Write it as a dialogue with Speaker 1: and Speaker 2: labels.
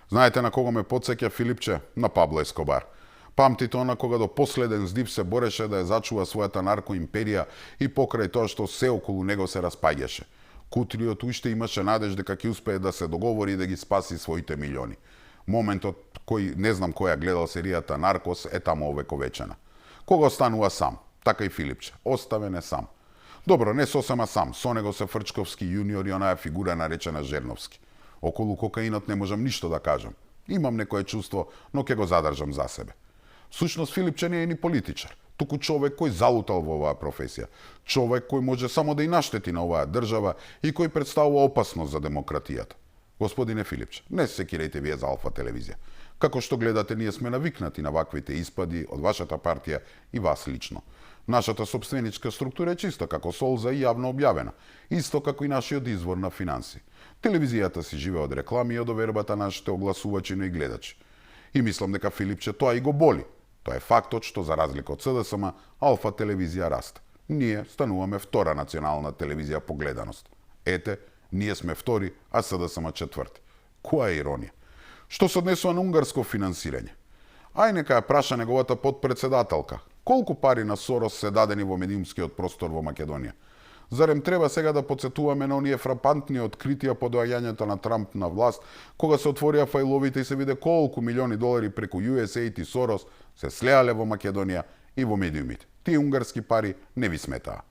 Speaker 1: Знаете на кого ме потсеќа Филипче? На Пабло Ескобар. Памтите она кога до последен здив се бореше да ја зачува својата наркоимперија и покрај тоа што се околу него се распаѓаше. Кутриот уште имаше надеж дека ќе успее да се договори и да ги спаси своите милиони. Моментот кој не знам која гледал серијата Наркос е таму овековечена. Кога останува сам, така и Филипче, оставен е сам. Добро, не сосема сам, со него се Фрчковски јуниор и онаа фигура наречена Жерновски. Околу кокаинот не можам ништо да кажам. Имам некое чувство, но ќе го задржам за себе. Сушност Филипче не е ни политичар, туку човек кој залутал во оваа професија. Човек кој може само да и наштети на оваа држава и кој представува опасност за демократијата. Господине Филипче, не се секирајте вие за Алфа телевизија. Како што гледате, ние сме навикнати на ваквите испади од вашата партија и вас лично. Нашата собственичка структура е чиста како солза и јавно објавена, исто како и нашиот извор на финанси. Телевизијата си живее од реклами и од овербата нашите огласувачи, но и гледачи. И мислам дека Филипче тоа и го боли. Тоа е фактот што за разлика од СДСМ, Алфа телевизија расте. Ние стануваме втора национална телевизија по гледаност. Ете, ние сме втори, а СДСМ четврти. Која е иронија? Што се однесува на унгарско финансирање? Ај нека ја праша неговата подпредседателка. Колку пари на Сорос се дадени во медиумскиот простор во Македонија? Зарем треба сега да подсетуваме на оние фрапантни откритија по доаѓањето на Трамп на власт, кога се отворија фајловите и се виде колку милиони долари преку USAID и Сорос се слеале во Македонија и во медиумите. Тие унгарски пари не ви сметаа.